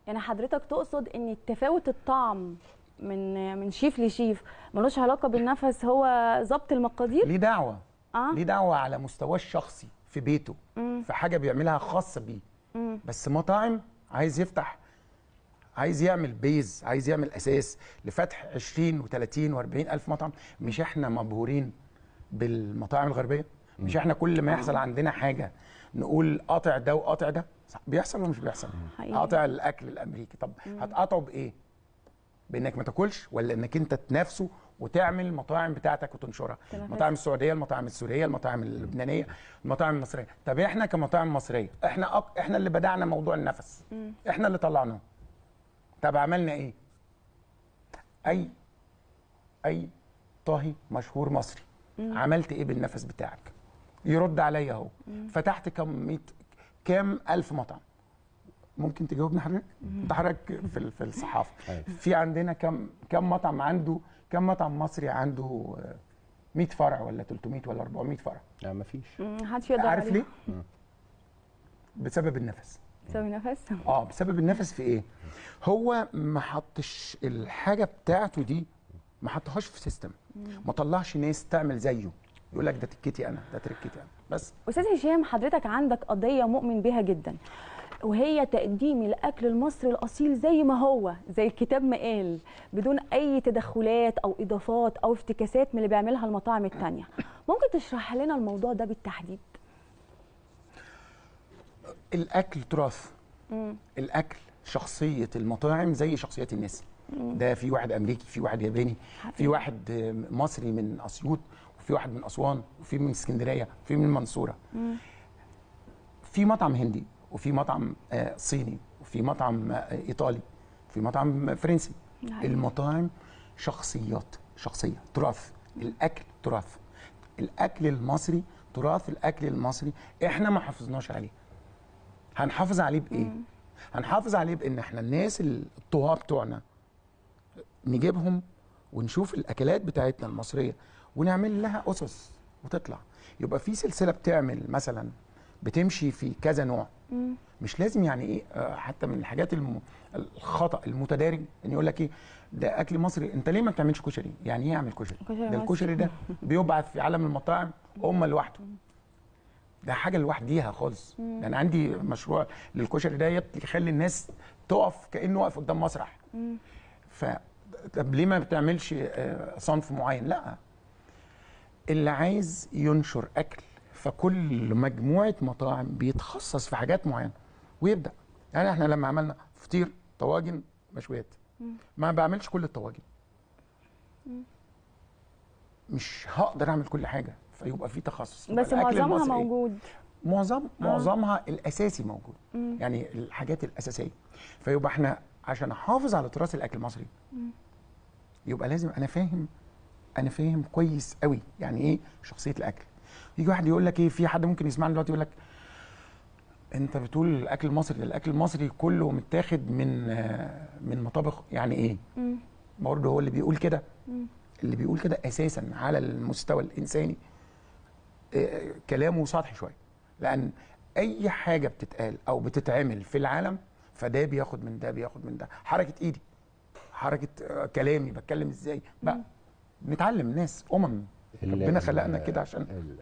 يعني حضرتك تقصد ان تفاوت الطعم من شيف لشيف ملوش علاقة بالنفس، هو ظبط المقادير؟ ليه دعوه. ليه دعوه على مستواه الشخصي في بيته، في حاجة بيعملها خاصة بيه. بس مطاعم عايز يفتح، عايز يعمل base، عايز يعمل اساس لفتح 20 و30 و40 الف مطعم. مش احنا مبهورين بالمطاعم الغربية؟ مش احنا كل ما يحصل عندنا حاجة نقول قاطع ده وقاطع ده؟ بيحصل ولا مش بيحصل؟ قاطع الاكل الامريكي. طب هتقاطعه بايه؟ بانك ما تاكلش، ولا انك انت تنافسه وتعمل مطاعم بتاعتك وتنشرها؟ المطاعم السعودية، المطاعم السورية، المطاعم اللبنانية، المطاعم المصرية. طب احنا كمطاعم مصرية، احنا اللي بدعنا موضوع النفس، احنا اللي طلعناه. طب عملنا ايه؟ اي طاهي مشهور مصري عملت ايه بالنفس بتاعك؟ يرد عليا اهو. فتحت كام الف مطعم؟ ممكن تجاوبني حضرتك؟ انت حضرتك في الصحافة. في عندنا كم مطعم عنده، كم مطعم مصري عنده 100 فرع ولا 300 ولا 400 فرع؟ لا مفيش. محدش يقدر. عارف ليه؟ بسبب النفس. بسبب النفس؟ بسبب النفس في ايه؟ هو ما حطش الحاجة بتاعته دي، ما حطهاش في system، ما طلعش ناس تعمل زيه، يقول لك ده تكتي انا، ده تركتي انا بس. استاذ هشام، حضرتك عندك قضية مؤمن بها جدا، وهي تقديم الاكل المصري الاصيل زي ما هو، زي الكتاب ما قال، بدون اي تدخلات او اضافات او افتكاسات من اللي بيعملها المطاعم الثانية. ممكن تشرح لنا الموضوع ده بالتحديد؟ الاكل تراث. الاكل شخصية المطاعم زي شخصيات الناس. ده في واحد امريكي، في واحد ياباني، في واحد مصري من اسيوط، وفي واحد من اسوان، وفي من اسكندرية، وفي من المنصورة. في مطعم هندي، وفي مطعم صيني، وفي مطعم ايطالي، وفي مطعم فرنسي. المطاعم شخصيات، شخصية، تراث. الاكل تراث. الاكل المصري تراث. الاكل المصري احنا ما حافظناش عليه. هنحافظ عليه بايه؟ هنحافظ عليه بان احنا الناس الطهاه بتوعنا نجيبهم ونشوف الاكلات بتاعتنا المصرية ونعمل لها اسس وتطلع. يبقى في سلسلة بتعمل مثلا بتمشي في كذا نوع. مش لازم يعني ايه، حتى من الحاجات الخطا المتدارج ان يقول لك ايه ده اكل مصري، انت ليه ما بتعملش كشري؟ يعني ايه اعمل كشري؟ ده الكشري ده بيبعث في عالم المطاعم امه لوحده، ده حاجة لوحديها خالص. انا يعني عندي مشروع للكشري ده يخلي الناس تقف كانه واقف قدام مسرح. ف طب ليه ما بتعملش صنف معين؟ لا، اللي عايز ينشر اكل فكل مجموعة مطاعم بيتخصص في حاجات معينة ويبدا. يعني احنا لما عملنا فطير، طواجن، مشويات، ما بعملش كل الطواجن، مش هقدر اعمل كل حاجة، فيبقى في تخصص. بس معظمها موجود. معظمها الاساسي موجود. يعني الحاجات الاساسية. فيبقى احنا عشان احافظ على تراث الاكل المصري يبقى لازم انا فاهم كويس قوي يعني ايه شخصية الاكل. يجي واحد يقول لك ايه، في حد ممكن يسمعني دلوقتي يقول لك انت بتقول الاكل المصري ده، الاكل المصري كله متاخد من مطابخ، يعني ايه؟ برضه هو اللي بيقول كده، اللي بيقول كده اساسا على المستوى الانساني كلامه سطحي شوية، لان اي حاجة بتتقال او بتتعمل في العالم فده بياخد من ده، بياخد من ده. حركة ايدي، حركة كلامي، بتكلم ازاي بقى، بنتعلم ناس ربنا خلقنا كده عشان